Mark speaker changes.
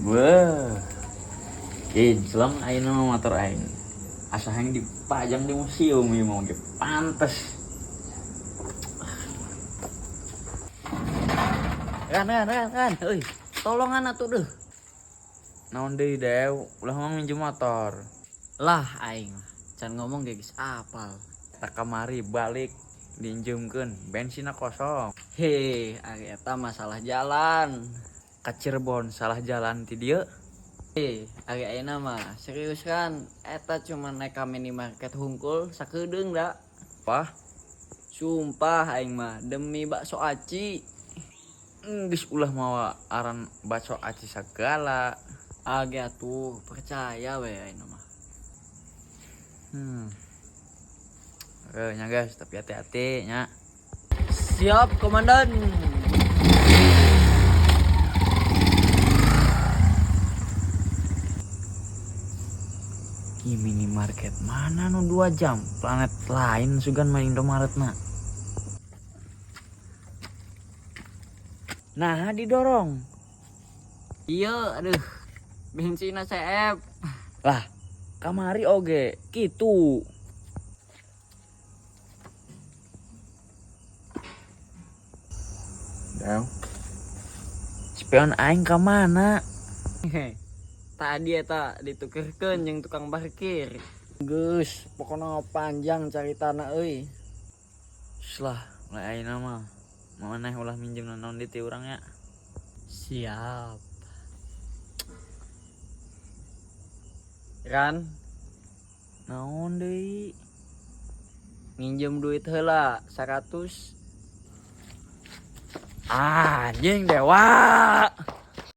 Speaker 1: Wah. Kinclong ayeuna mah motor aing. Asa hayang dipajang di museum ieu mah ge pantes. Ran ran ran ran, euy. Tolongan atuh deuh. Naon deui Dew, ulah mah minjem motor.
Speaker 2: Lah aing mah can ngomong ge geus apal.
Speaker 1: Tak kamari balik diinjemkeun, bensinna kosong.
Speaker 2: Heh, ari eta masalah jalan.
Speaker 1: Ka Cirebon salah jalan ti dieu.
Speaker 2: Heh, ari ayeuna mah serius kan eta cuma naik ka minimarket hungkul sakedeung da.
Speaker 1: Wah,
Speaker 2: Sumpah aing mah demi bakso aci.
Speaker 1: Geus ulah mawa aran bakso aci sagala.
Speaker 2: Age atuh percaya we aing mah.
Speaker 1: Nya guys, tapi hati-hati nya.
Speaker 2: Siap komandan.
Speaker 1: Ih, minimarket mana nu 2 jam? Planet lain sugan main Indomaret na. Nah, didorong.
Speaker 2: Iya, aduh. Bensinna CF.
Speaker 1: Lah, kamari oge kitu. Dew. Spion aing ka mana?
Speaker 2: Tadi eta ditukerkeun jeung tukang parkir. Geus, pokona panjang caritana euy.
Speaker 1: Lah, mulai ayeuna mah maneh ulah minjem naon deui ti urang nya.
Speaker 2: Siap. Ran,
Speaker 1: Naon deui?
Speaker 2: Nginjem duit heula 100.
Speaker 1: Anjing dewa.